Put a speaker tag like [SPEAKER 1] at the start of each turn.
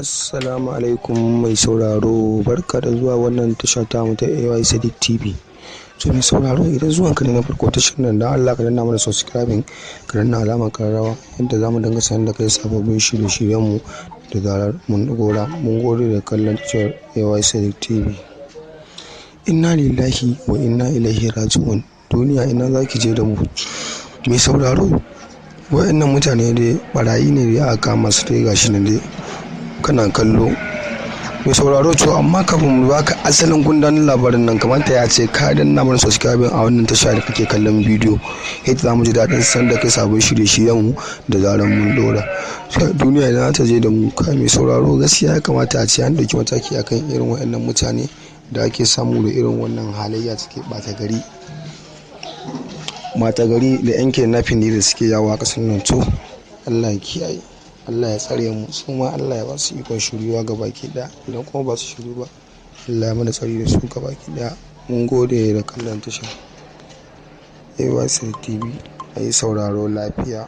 [SPEAKER 1] Assalamu alaikum mai sauraro, barka da zuwa wannan tasha tamu ta AY Sadiq TV. To mai sauraro, idan zuwan ka ne na farko tashar nan, dan Allah ka danna mana subscribing, ka danna alamar kararrawa yadda zamu dinga sanar da kai sababbin shirye-shiryen mu da zarar mun dora. Mun gode da kallon tashar AY Sadiq TV. Inna lillahi wa inna ilaihi raji'un. Duniya, ina zaki je da mu? Mai sauraro, wayannan mutane dai barayi ne da aka kama su dai, gashi nan dai kana kallo, mai sauraro. To amma kafin mu baka asalin gundarin labarin nan, kamata ya ce ka danna mana subscribing a wannan tasha da kake kallon bidiyo, yadda za mu ji daɗin san da kai sabon shirye-shiryen mu da zarar mun dora. Duniya, idan ta je da mu? Kai mai sauraro, gaskiya ya kamata a ce an ɗauki mataki akan irin waɗannan mutane da ake samu da irin wannan halayya, suke ɓata gari, mata gari da yan kidnapping ne da suke yawo a ƙasar nan. To Allah ya kiyaye, Allah ya tsare mu, su ma Allah ya ba su ikon shiryuwa ga baki ɗaya. Idan kuma ba su shiryu ba, Allah ya mana tsari da su ga baki ɗaya. Mun gode da kallon tashar AYC TV. A yi sauraro lafiya.